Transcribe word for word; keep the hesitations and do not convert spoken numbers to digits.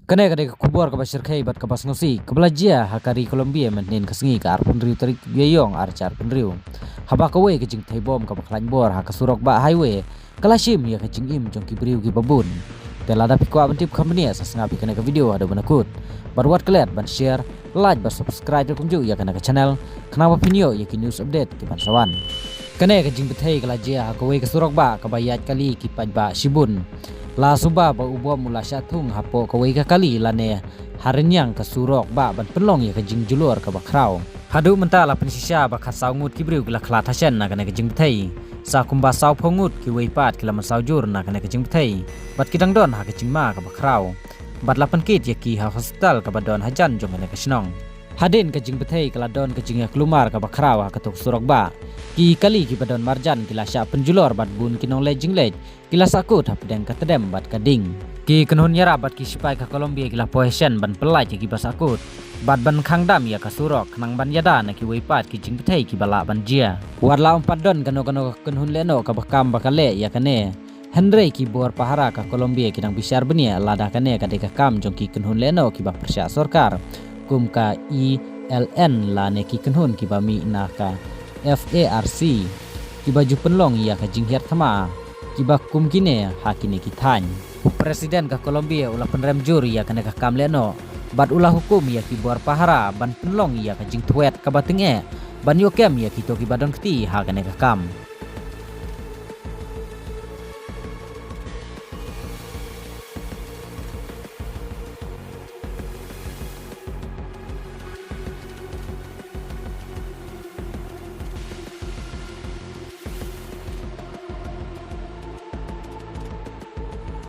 Kane ka dei ka khubor kaba shyrkhei bad kaba sngewsih kaba la jia ha ka ri Colombia mynhynnin ka sngi ka arphew hynriew tarik Ïaïong ar hajar arphew hynriew. Haba kawei ka jingthei bom kaba khlaiñ bor ha ka surok bah highway ka la shim ïa ka jingim jong ki briew kiba bun. Te lada phi kwah ban tip kham bniah sa sngap ïa kane ka video haduh ban kut. Bad wat klet ban share, like bad subscribe kumjuh ïa kane ka channel khnang ba phin ïoh ïa ki news update kiban sa wan. Kane ka jingbthei ka la jia ha kawei ka surok bah kaba ïaid kali ki paidbah shibun. La suba ba u bom u la shah thung hapoh kawei ka kali lane ha rynïeng ka surok bah ban pynlong ïa ka jingjulor kaba khraw. Haduh mynta la pynshisha ba khatsaw ngut ki briew ki la khlad hashen na kane ka jingbthei. Sa kumba sawphew ngut kiwei pat ki la mynsaw jur na kane ka jingbthei bad ki dang don ha ka jingma kaba khraw. Bad la pynkit ïa ki ha hospital kaba don hajan jong kane ka shnong. Hadien ka jingbthei ka la don ka jingïaklumar kaba khraw ha kato ka surok bah. Ki kali kiba don marjan ki la shah pynjulor bad bun ki nongleit jingleit ki la sahkut hapdeng ka tdem bad ka ding. Ki kynhun ïarap bad ki sipai ka Colombia ki la poi hashen ban pyllait ïa kiba sahkut bad ban khang dam ïa ka surok khnang ban ïada na kiwei pat ki jingbthei kiba lah ban jia. Wat la ym pat don kano kano ka kynhun lehnoh kaba kam ba ka leh ïa kane. Hynrei ki bor pahara ka Colombia ki dang bishar bniah lada kane ka dei ka kam jong ki kynhun lehnoh kiba pyrshah sorkar kum ka E L N lane ki kynhun kiba mih na ka F A R C kiba ju pynlong ïa ka jinghiar thma kiba kum kine ha kine ki thaiñ. U President ka Colombia u la pynrem jur ïa kane ka kam lehnoh bad u la hukum ïa ki bor pahara ban pynlong ïa ka jingthwet kaba tyngeh ban ïoh kem ïa kito kiba don kti ha kane ka kam.